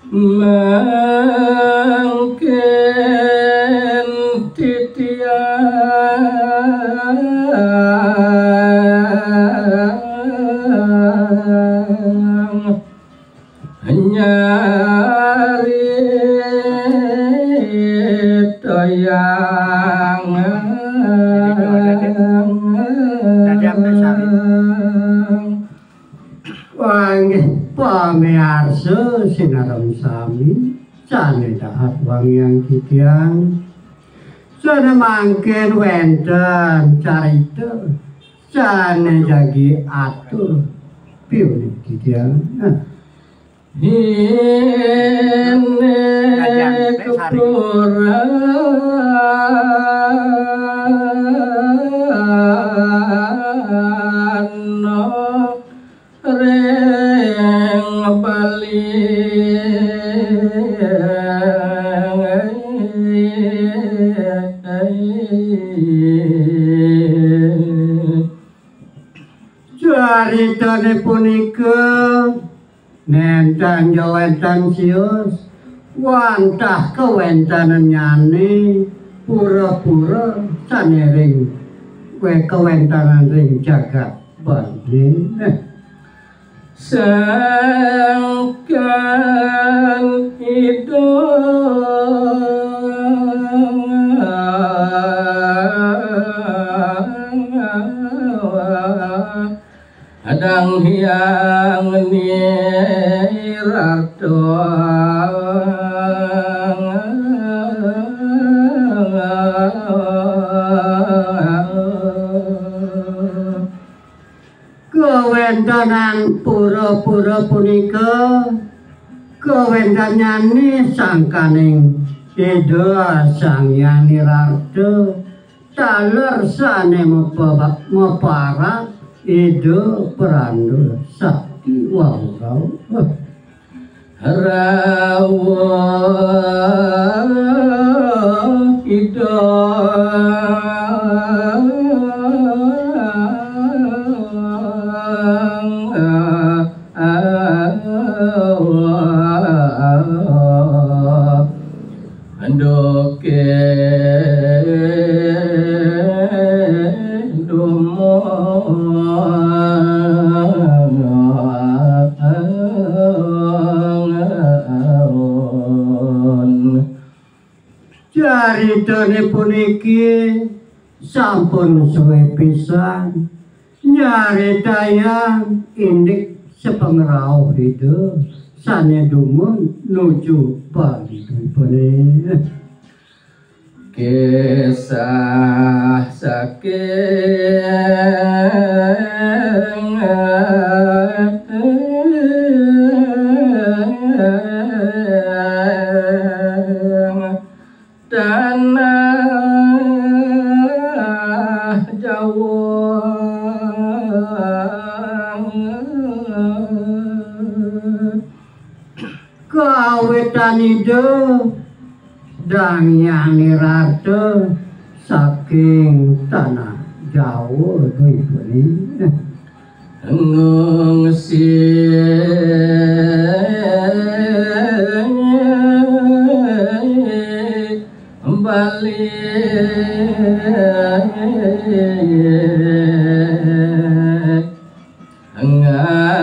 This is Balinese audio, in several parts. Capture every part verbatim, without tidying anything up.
Mangkin titiang nyarita yang Wah, inggih pamiarsa sinareng sami, sané dahat wangiang titiang. Sané mangkin wénten carita sané jagi atur piuning titiang. Nah. Hine kepura ring Bali. Caritané punika nénten ja wénten sios, wantah kawéntenannyané pura-pura sané ring wé kawéntenan ring jagat Bali. Sangkan Ida Adang Hyang Nirarta. Kawéntenan pura-pura punika kawéntenannyané sangkaning Ida Sang Hyang Nirarta, taler sané mapa-, maparat Ida Pranda Sakti wau rauh. Rawuh Ida Anduké dumun. Caritané puniki sampun suwé pisan nyaritayang indik sapangrauh Ida sané dumun nuju Bali Dwipané. Kisah saking tanah Jawa. Kawitan Ida Sang Hyang Nirarta saking tanah Jawa Dwipané. Ngungsi Bali ngalintang.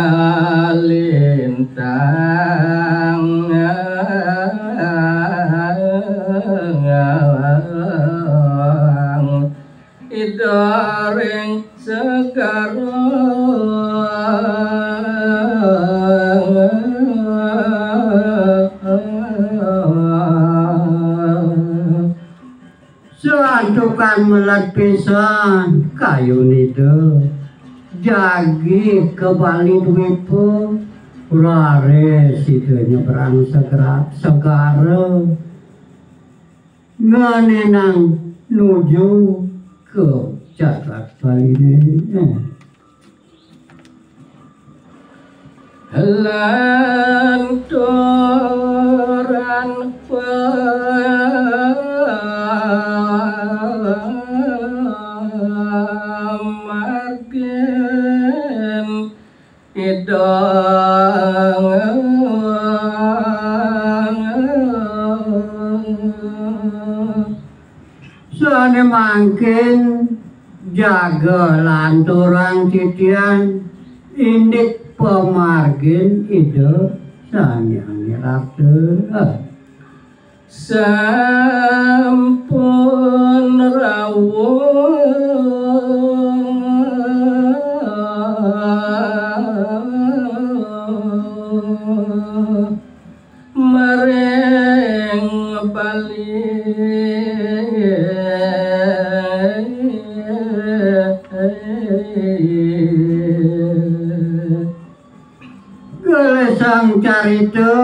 Ida ring segara. Santukan melet pisan kayun Ida. Jagi ka Bali Dwipa, raris Ida nyebrang segara, segara. Ngenénang nuju ka jagat Baliné. Lanturan pamargin Ida Mangkin jaga lanturang titiang indik pamargin Ida Sang Hyang Wirata. Sampun rawuh maring Bali. Gelesang carita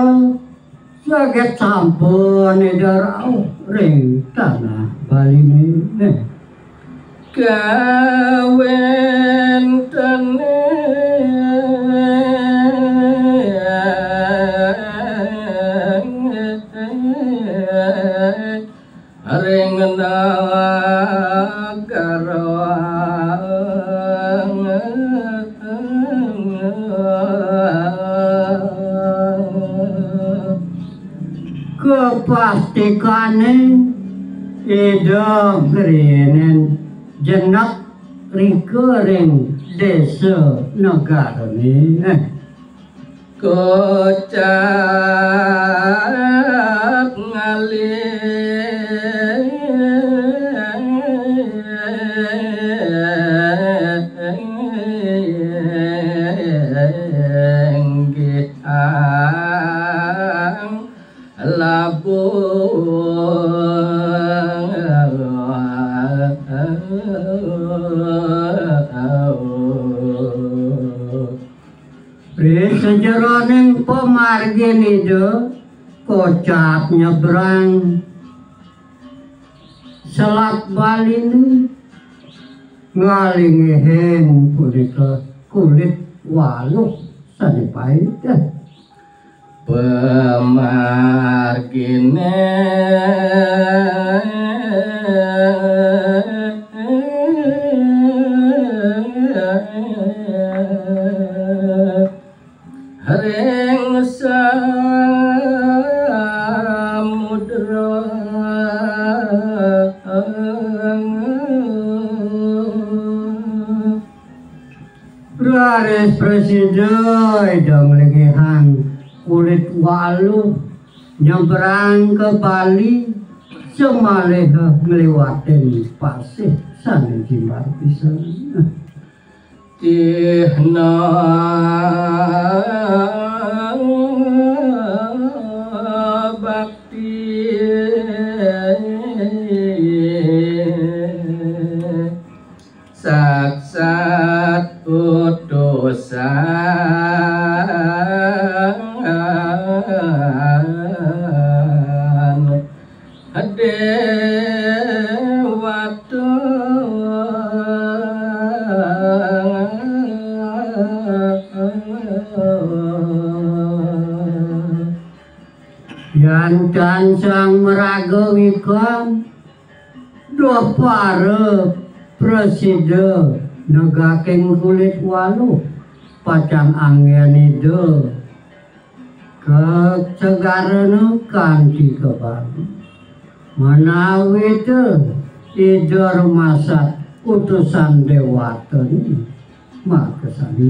saget sampun Ida rauh ring tanah Baliné. Kawéntené ring nagara. Kapastikané Ida ngriinin jenek rika ring désa negarané. Kocap ngalih Gihang labuh. Ri sajeroning pamargin Ida kocap nyebrang Selat Baliné, ngalinggihin punika kulit waluh sané pait. Pamarginé ring samudra. Raris prasida Ida nglinggihang kulit waluh nyebrang ka Bali, samaliha ngliwatin pasih sané jimbar pisan. Tihna bakti saksat utusan déwata. Yan tan sang maraga wikan, duh para prasida negaking kulit waluh, pacang anggén Ida ka segarana kanti ka Bali. Manawita Ida rumasat utusan déwatané makasami.